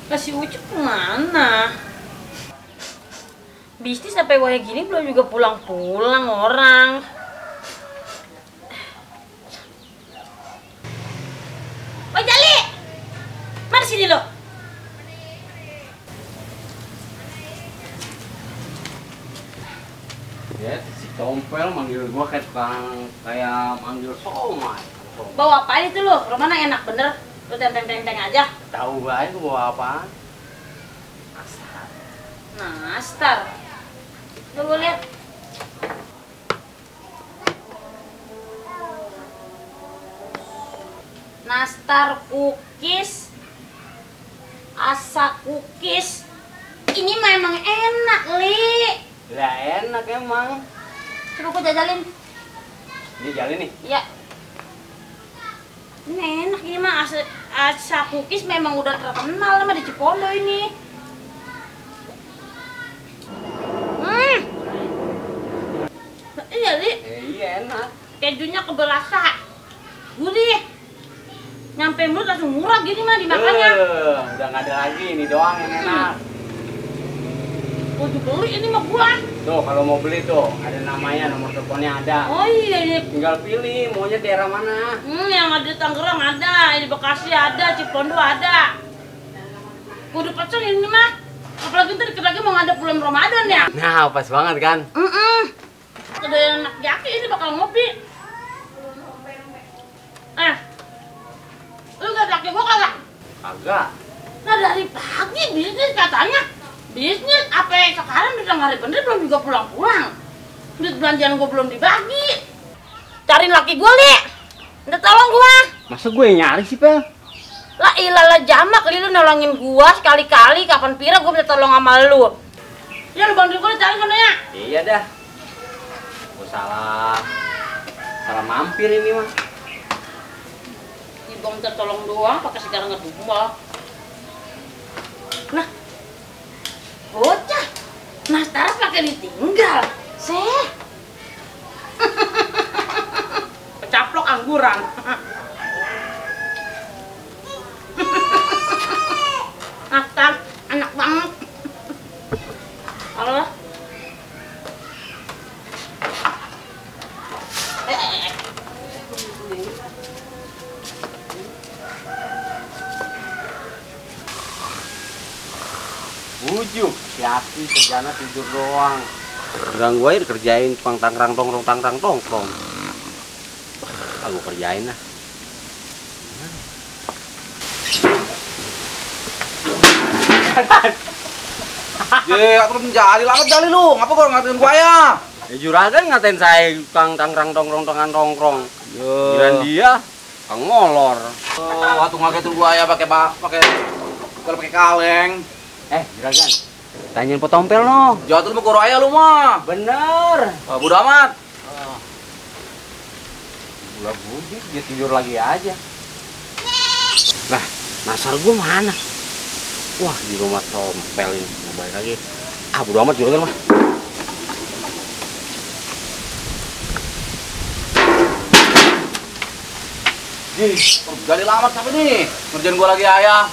Lah si Ucup kemana? Bisnis sampai kayak gini belum juga pulang-pulang orang. Oh Jali, mari sini lo. Ya, si Tompel manggil gua kayak manggil somai. Bawa apa itu lo? Romana enak bener. Lo teng-teng aja. Tahu baik gua bawa apa? Nastar. Tunggu lihat. Nastar cookies, asa cookies. Ini memang enak, Li. Lah enak emang. Coba aku jajalin. Ini jalin nih. Ya. Ini enak ini mah asa cookies memang udah terkenal sama di Cipondo ini. Iya, Li. Iya enak. Kejunya keberasa. Gurih. Nyampe mulut langsung murah gini mah dimakannya. Udah nggak ada lagi, ini doang yang enak. Gua juga beli ini mah gua. Tuh kalau mau beli tuh ada namanya, nomor teleponnya ada. Oh iya, iya. Tinggal pilih maunya daerah mana. Yang ada di Tangerang ada, di Bekasi ada, Cipondo ada. Gua udah pesen ini mah. Apalagi ntar dikit lagi mau ngadep bulan Ramadan ya. Nah, pas banget kan? Ada yang anak jaki ini bakal ngopi. Lu gak laki gua kagak? Kagak. Nah dari pagi bisnis katanya. Bisnis apa yang sekarang udah hari bener belum juga pulang-pulang. Duit belanjaan gua belum dibagi. Cariin laki gua, Li. Udah tolong gua. Masa gue yang nyari sih, Pel? Lah ilalah jamak, Li, lu nolongin gua sekali-kali kapan pira gua minta tolong sama lu. Ya lu bantuin gua cari sana ya. Iya dah. Gue salah mampir ini mah. Gua minta tolong doang pakai segala ngedumel. Nah, bocah, Nastar pakai ditinggal, seh. Kecaplok angguran. Nastar, enak banget. Halo. Bujuk, hati kerjanya tidur doang. Bilang gue kerjain tukang tangrang tongkrong. Aku kerjain lah. Aku belum jadi lama jali lu. Ngapa kau ngatain gua ya? Ya juragan ngatain saya tukang tangrang tongkrong. Kirain dia kang molor. Oh, waktu ngagetin gua ya pakai kaleng. Juragan, tanyain Potompel no. Jatuh lu koro aya lu mah. Bener. Bodo amat. Udah budik, dia tidur lagi aja. Lah, Nasar gua mana? Wah, di rumah Tompel ini. Mau balik lagi. Bodo amat juragan mah. Jadi lama sampai nih. Ngerjain gua lagi ayah.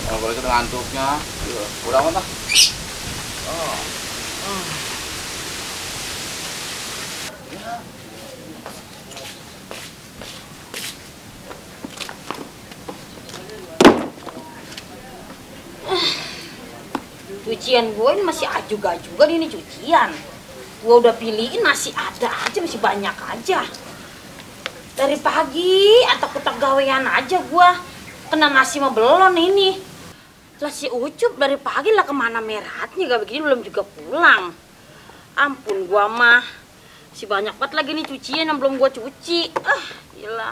Kalau boleh kita ngantuknya. Udah amat lah. Cucian gue ini masih ajuga-ajuga ini cucian. Gue udah pilihin masih ada aja, masih banyak aja. Dari pagi atak-atak gawean aja gue kena nasi sama belon ini. Lah si Ucup dari pagi lah kemana meratnya gak begini belum juga pulang. Ampun gue mah. Si banyak banget lagi nih cucian yang belum gue cuci. Gila.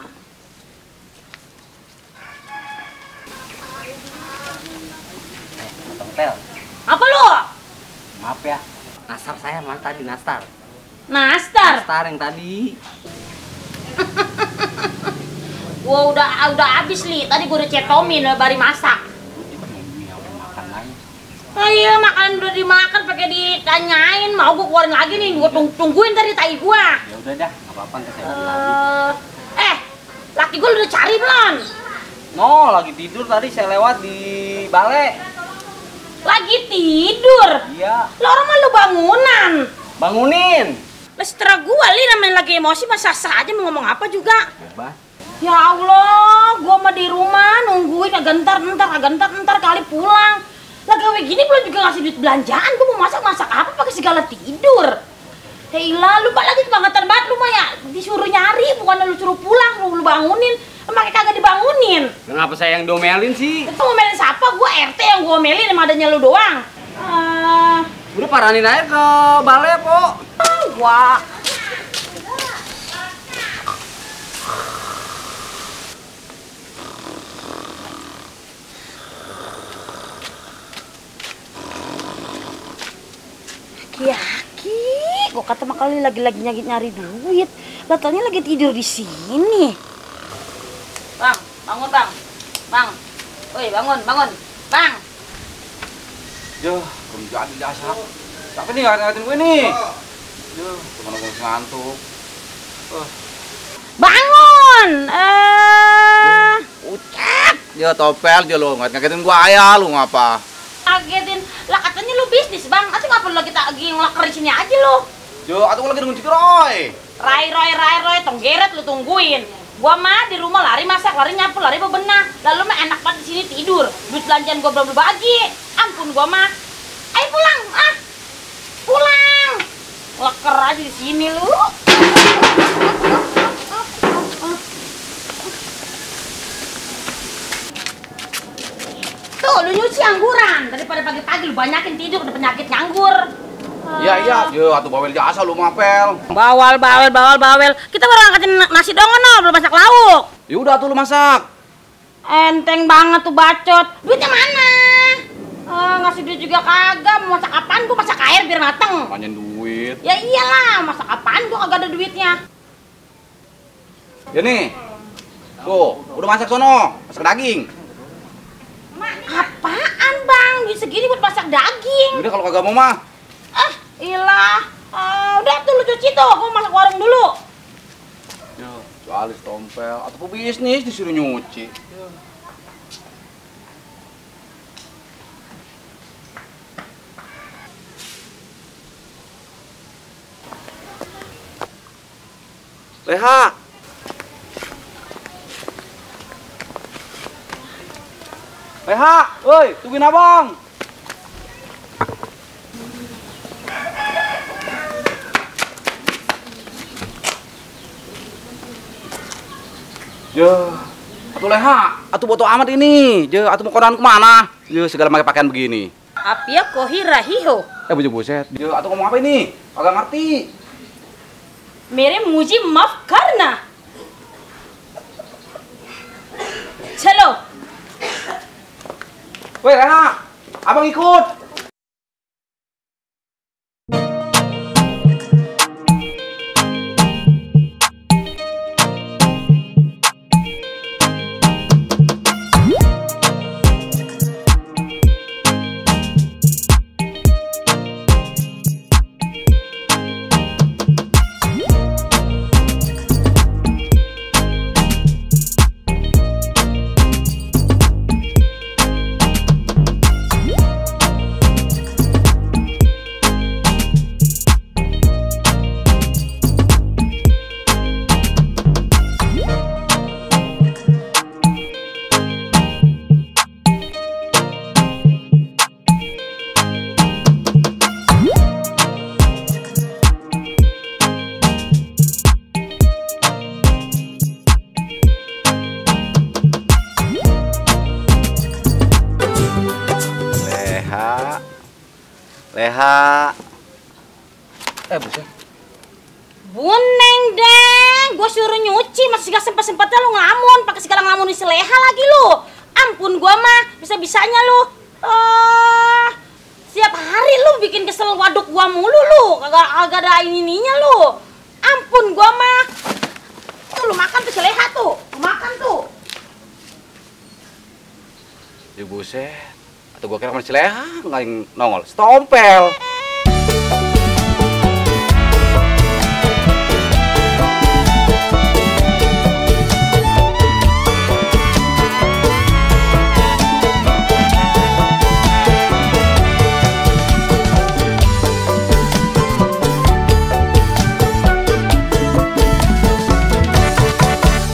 Tompel. Apa lu? Maaf ya, Nastar saya mana tadi Nastar? Nastar. Nastar yang tadi. Gua udah habis Li. Tadi gua udah cetomin udah bari masak. Makan lagi. Oh iya, makan udah dimakan pakai ditanyain mau gua keluarin lagi nih. Gua tungguin tadi tai gua. Ya udah dah, enggak apa-apa ntar saya balik lagi. Laki gua udah cari belum? No, lagi tidur tadi saya lewat di balai. Lagi tidur? Iya. Lah orang mah lu bangunan. Bangunin. Lah setelah gua li namanya lagi emosi mah sah-sah aja mau ngomong apa juga. Bebas. Ya Allah, gua mah di rumah nungguin agak entar kali pulang. Lah gawe gini belum juga ngasih duit belanjaan, gua mau masak apa pakai segala tidur. Heilah, lu lagi kebangetan banget lu mah ya. Disuruh nyari, bukan lu suruh pulang, lu bangunin. Emangnya kagak dibangunin. Kenapa saya yang domelin sih? Itu ngomelin siapa? Gua RT yang gua omelin, emang adanya lu doang. Udah paranin aja ke balai, Po. Wah. Aki, gua kata makanya lagi nyari duit. Datanya lagi tidur di sini. Bang, bangun bang. Bang. Woi, bangun. Bang. Yo, belum jadi jasa. Siapa nih ngatin gue nih? Yo, temen gue ngantuk. Bangun. Ucap. Ya topel dia lo, ngagetin gue ayah lu ngapa? Kagetin. Lah katanya lu bisnis, Bang. Atuh ngapa lu lagi ngelaker di sini aja lu? Yo, atuh lagi nunggu Roy. Rai, tong geret lu tungguin. Gua mah di rumah lari masak, lari nyapu, lari bebenah. Lalu mah enak banget di sini tidur. Duit belanjaan gua belum bagi. Ampun gua mah. Ayo pulang, pulang. Leker aja di sini lu. Tuh, lu nyuci angguran. Daripada pagi-pagi lu banyakin tidur, udah penyakit nganggur. Iya, yo atuh bawel jasa lu mapel. Bawal. Kita baru angkatin nasi dong no, belum masak lauk. Ya udah tuh lu masak. Enteng banget tuh bacot. Duitnya mana? Ngasih duit juga kagak. Mau masak apaan? Gua masak air biar mateng. Panjen duit. Ya iyalah, masak apaan gua kagak ada duitnya. Ya nih. Tuh, udah masak sono, masak daging. Apaan bang? Duit segini buat masak daging. Udah kalau kagak mau mah. Ilah. Udah tuh lu cuci tuh, gua masak warung dulu. Ya, alis tompel atau pebisnis disuruh nyuci. Leha. Leha, woi, tungguin abang. Ya, atuh Leha, atuh boto amat ini. Je, atuh mau kondangan kemana? Je, segala pakai pakaian begini. Apia kohira hiho. Buset. Je, atuh ngomong apa ini? Kagak ngerti. Mere muji maaf karna. Chalo. Woi Leha, abang ikut. Leha. Buset. Buneng deng, gue suruh nyuci masih gak sempet-sempetnya lu ngelamun, pakai segala ngelamunin si Leha lagi lu. Ampun gua mah, bisa-bisanya lu. Setiap hari lu bikin kesel waduk gua mulu lu, kagak ada ininya lu. Ampun gua mah. Tuh lu makan tuh si Leha tuh, makan tuh. Ya buset. Atau gua kira masih Leha, nggak nongol. Stompel.